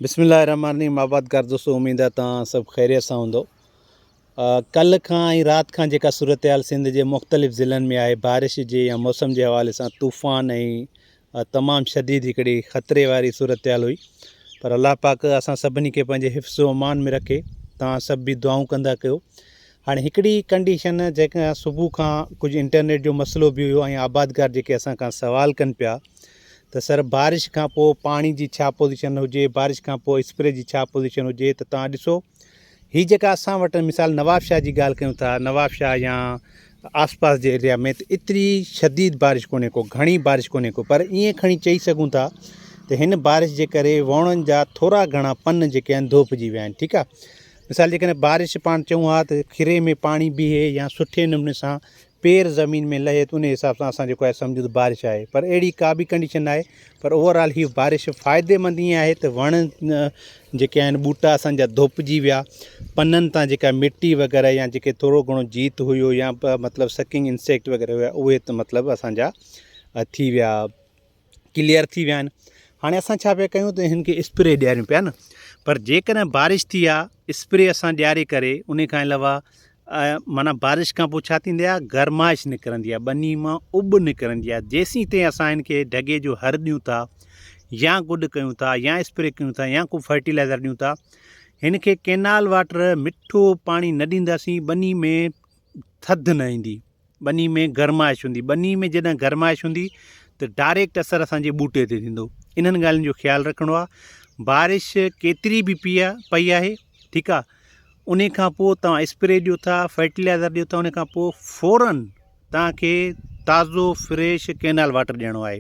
بسم الله الرحمن الرحيم آبادگار دوستو اميد آ توهان سڀ خيريت سان هوندو. ڪلهه کان ۽ رات کان جيڪا صورتحال سنڌ جي مختلف ضلعن ۾ آهي بارش جي يا موسم جي حوالي سان طوفان ۽ تمام شديد هڪڙي خطري واري صورتحال هئي پر الله پاڪ اسان سڀني کي پنهنجي حفظ و امان ۾ رکي توهان سڀ به دعائون ڪندا ڪيو هاڻي هڪڙي ڪنڊيشن جيڪا صبح کان ڪجهه انٽرنيٽ جو مسئلو به هيو ۽ آبادگار جيڪي اسان کان سوال ڪن پيا ته سر بارش کان پوء پاڻي جي ڇا پوزيشن هجي بارش کان پوء اسپري جي ڇا پوزيشن هجي ته توهان ڏسو هي جيڪا اسان وٽ مثال نواب شاهه جي ڳالهه ڪيون ٿا نواب شاهه يا آس پاس جي ايريا ۾ ته ايتري شديد بارش ڪونهي ڪو گهڻي بارش ڪونهي ڪو پر ائين کڻي چئي سگهون ٿا ته هن بارش جي ڪري ووڻن جا ٿورا گهڻا پن جيڪي آهن ڌوپجي ويا آهن ٺيڪ آهي مثال جيڪڏهن بارش پاڻ چئون ها ته کري ۾ پاڻي بيهي يا سٺي نموني سان پير زمين ۾ لهي ته انهي حساب سان اسان جيڪو آهي سمجهون ته بارش آهي پر اهڙي ڪا به ڪنڊيشن ناهي پر اوور آل هي بارش فائديمند ائين آهي ته وڻ جيڪي آهن ٻوٽا اسان جا ڌوپجي ويا پنن تان جيڪا مٽي وغيره يا جيڪي ٿورو گهڻو جيت هيو يا مطلب سڪنگ انسيڪٽ وغيره هيا اهي ته مطلب اسان جا ٿي ويا ڪليئر ٿي ويا آهن هاڻي اسان ڇا پيا ڪيون ته هن کي اسپري ڏياريون پيا نه پر جيڪڏهن بارش ٿي آ اسپري اسان ڏياري ڪري ان کان علاوه معنيٰ بارش کان پوء ڇا ٿيندي آ گرمائش نڪرندي آ ٻني مان اٻ نڪرندي آ جيسين تائين اسان هن کي ڍڳي جو هر ڏيون ٿا يا گڏ ڪيون ٿا يا اسپري ڪيون ٿا يا ڪو فرٽيلائزر ڏيون ٿا هن کي ڪينال واٽر مٺو پاڻي نه ڏينداسين ٻني ۾ ٿڌ نه ايندي ٻني ۾ گرمائش هوندي ٻني ۾ جڏهن گرمائش هوندي ته ڊائريڪٽ اثر اسان جي ٻوٽي تي ٿيندو انهن ڳالهين جو خيال رکڻو آهي بارش ڪيتري به پئي پئي آهي ٺيڪ آهي ان کان پوء توهان اسپري ڏيو ٿا فرٽيلائزر ڏيو ٿا ان کان پوء فورن توهان کي تازو فريش ڪينال واٽر ڏيڻو آهي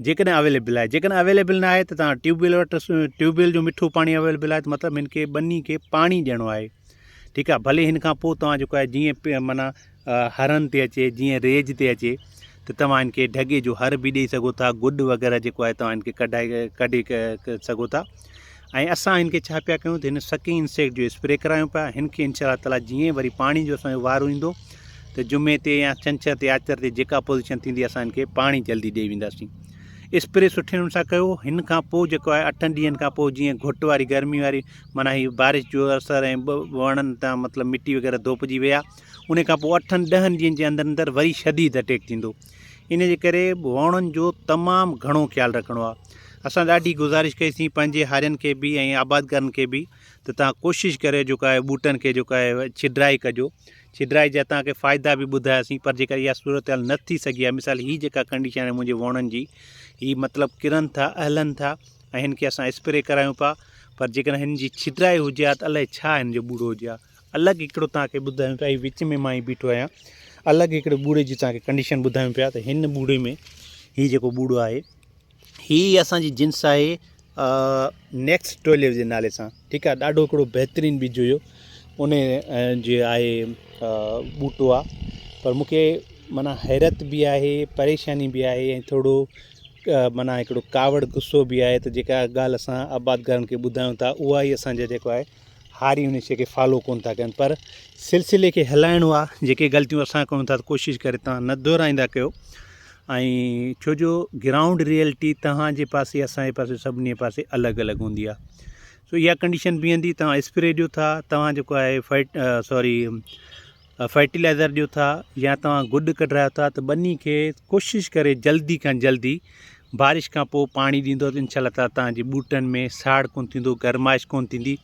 جيڪڏهن اويليبل آهي جيڪڏهن اويليبل نه آهي ته توهان ٽيوب ويل وٽ ٽيوب ويل جو مٺو پاڻي اويليبل آهي ته مطلب هن کي ٻني کي پاڻي ڏيڻو آهي ٺيڪ آهي ڀلي هن کان پوء توهان جيڪو آهي جيئن معنيٰ هرن تي اچي جيئن ريج تي اچي ته توهان هن کي ڍڳي جو هر به ڏيئي سگهو ٿا گڏ وغيره جيڪو آهي توهان هن کي ڪڍائي ڪڍي سگهو ٿا ۽ اسان هن کي ڇا پيا ڪيون ته هن سڪنگ انسيڪٽ جو اسپري ڪرايون پيا هن کي انشاء الله تعالي جيئن وري پاڻي جو اسان جو وارو ايندو ته جمعي تي يا ڇنڇر تي آچر تي جيڪا پوزيشن ٿيندي اسان هن کي پاڻي جلدي ڏئي وينداسين اسپري سٺي نموني سان ڪيو هن کان پوء جيڪو آهي اٺن ڏينهن کان پوء جيئن گهٽ واري گرمي واري معنيٰ هي بارش جو اثر ۽ وڻن تان مطلب مٽي وغيره ڌوپجي ويا ان کان پوء اٺن ڏهن ڏينهن جي اندر اندر وري شديد اٽيڪ ٿيندو ان جي ڪري وڻن جو تمام گهڻو خيال رکڻو آهي اسان ڏاڍي گذارش ڪئي سين پنهنجي هارين کي به ۽ آبادگارن کي به ته توهان ڪوشش ڪريو جيڪو آهي ٻوٽن کي جيڪو آهي ڇڊرائي ڪجو ڇڊرائي جا توهان کي فائدا به ٻڌاياسين پر جيڪا اها صورتحال نه ٿي سگهي آهي مثال هي جيڪا ڪنڊيشن آهي منهنجي ووڻن جي هي مطلب ڪرن ٿا اهلن ٿا ۽ هن کي اسان اسپري ڪرايون پيا پر جيڪڏهن هن جي ڇڊرائي هجي ها ته الائي ڇا هن جو ٻوڙو هجي ها الڳ هڪڙو توهان کي ٻڌايون پيا هي وچ ۾ مان هي بيٺو آهيان الڳ هڪڙي ٻوڙي جي توهان کي ڪنڊيشن ٻڌايون پيا ته هن ٻوڙي ۾ هي جيڪو ٻوڙو آهي هي اسان جي جنس آهي نيڪسٽ ٽوئليو جي نالي سان ٺيڪ آهي ڏاڍو هڪڙو بهترين ٻج هيو ان جي آهي ٻوٽو آهي پر مونکي معنيٰ حيرت به آهي پريشاني به آهي ۽ ٿورو معنيٰ هڪڙو ڪاوڙ غصو به آهي ته جيڪا ڳالهه اسان آبادگارن کي ٻڌايون ٿا اها ئي اسان جا جيڪو آهي هاري ان شيء کي فالو ڪون ٿا ڪن پر سلسلي کي هلائڻو آ جيڪي غلطيون اسان ڪيون ٿا ته ڪوشش ڪري تان نه دهرائيندا ڪيو ۽ ڇو جو گرائونڊ ريئلٽي توهان جي پاسي اسان جي پاسي سڀني جي پاسي الڳ الڳ هوندي آ سو اها ڪنڊيشن بيهندي توهان اسپري ڏيو ٿا توهان جيڪو آهي فائٽ سوري فرٽيلائزر ڏيو ٿا يا توهان گڏ ڪڍرايو ٿا ته ٻني کي ڪوشش ڪري جلدي کان جلدي بارش کان پوء پاڻي ڏيندو ته انشاء الله تعالٰي توهان جي ٻوٽن ۾ ساڙ ڪون ٿيندو گرمائش ڪون ٿيندي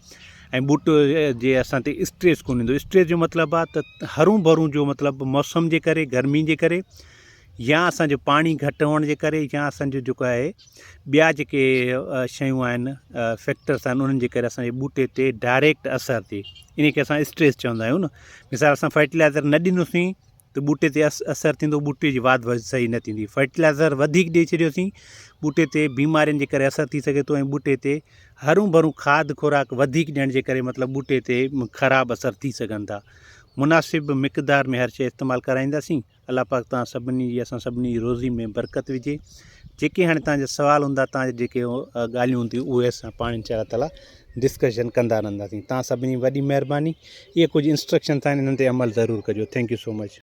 ۽ ٻوٽو جي اسان تي اسٽريس ڪون ايندو اسٽريس جو مطلب آهي ته هرون ڀرون جو مطلب موسم جي ڪري گرمي جي ڪري يا اسان جو پاڻي گهٽ هئڻ جي ڪري يا اسان جو جيڪو آهي ٻيا جيڪي شيون آهن فيڪٽرس آهن انهن جي ڪري اسان جي ٻوٽي تي ڊائريڪٽ اثر ٿئي ان کي اسان اسٽريس چوندا آهيون نه مثال اسان فرٽيلائزر نه ڏنوسين ته ٻوٽي تي اثر ٿيندو ٻوٽي جي واڌ ويجهه صحيح نه ٿيندي فرٽيلائزر وڌيڪ ڏئي ڇڏيوسين ٻوٽي تي بيمارين جي ڪري اثر ٿي سگهي ٿو ۽ ٻوٽي تي هرون ڀرون کاڌ خوراڪ وڌيڪ ڏيڻ جي ڪري مطلب ٻوٽي تي خراب اثر ٿي سگهن ٿا مناسب مقدار ۾ هر شيء استعمال ڪرائينداسين الله پاڪ توهان سڀني جي اسان سڀني جي روزي ۾ برڪت وجهي جيڪي هاڻي توهان جا سوال هوندا توهان جا جيڪي ڳالهيون هونديون اهي اسان پاڻ انشاء الله تعالي ڊسڪشن ڪندا رهنداسين توهان سڀني جي وڏي مهرباني اهي ڪجهه انسٽرڪشنس آهن انهن تي عمل ضرور ڪجو thank you so much.